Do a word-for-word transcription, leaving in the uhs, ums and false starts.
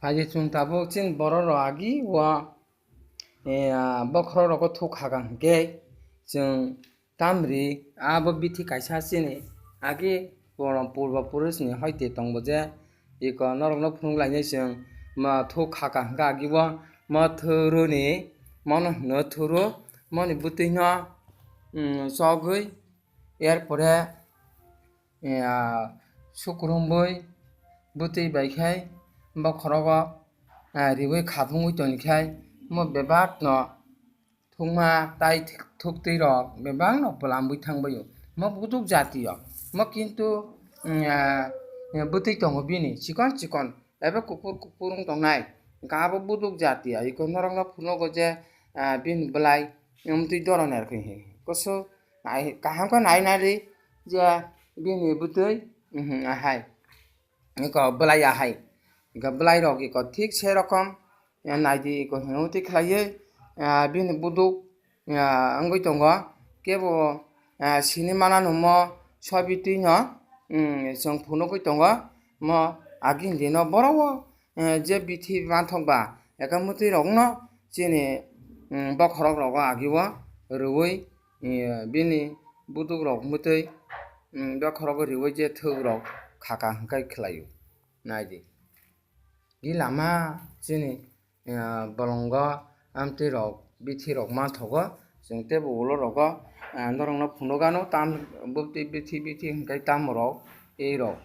Phaidi chwng tabuk chini borok rok agi o, eh, ah, bokhorok rogo thuk kha kha hwnkhe chwng tamri abo bithi kaisa chini agi purba purusni hoite tongo je iko norokno phunuk lainai chwng ma thuk kha kha hwnkhe agi o ma thuruni mono hwno thuru moni bwtwino, mm, chogwi erpore, eh, ah, sukurumwi bwtwi bai khai bokhorogo, ah, riwi khapungwi toni khai mo bebak no thukma tai thuk twi rok bebak no bwlamwi thangbaio. Mo buduk jati o mo kintu, mm, ah, bwtwi tongo bini chikon chikon ebe kuphur kuphur wng tongnai. Hwnkhe abo buduk jati o iko norokno phunugo je, ah, bini bwlai wngtwi doron er khe he. Koso nai kaham khe nai nai ri je bini bwtwi, mhm, ahai. Iko bwlai ahai. Iko bwlai rok iko thik se rokom, eh, naidi iko hwnwi twi khlaiwi, ah, bini buduk, ah, wngwi tongo. Kebo, ah, sini mana no mo sobi twi no, mm, chwng phunugwi tongo. Mo agini dino borok o, eh, je bithi manthok ba eka mwtwi rok no chini, mm, bokhorok rogo agi o rwui, eh, bini buduk rok mwtwi, mm, bokhorogo riwi je thwk rok kha kha hwnkhe khlaio. Naidi. Gila ma chini, ah, bolongo amtwi rok, bithi rok manthogo. Chwng teibo ulo rogo, ah, norokno phunukgano tam bwtwi bithi bithi hwnkhe tamo rok, ei rok.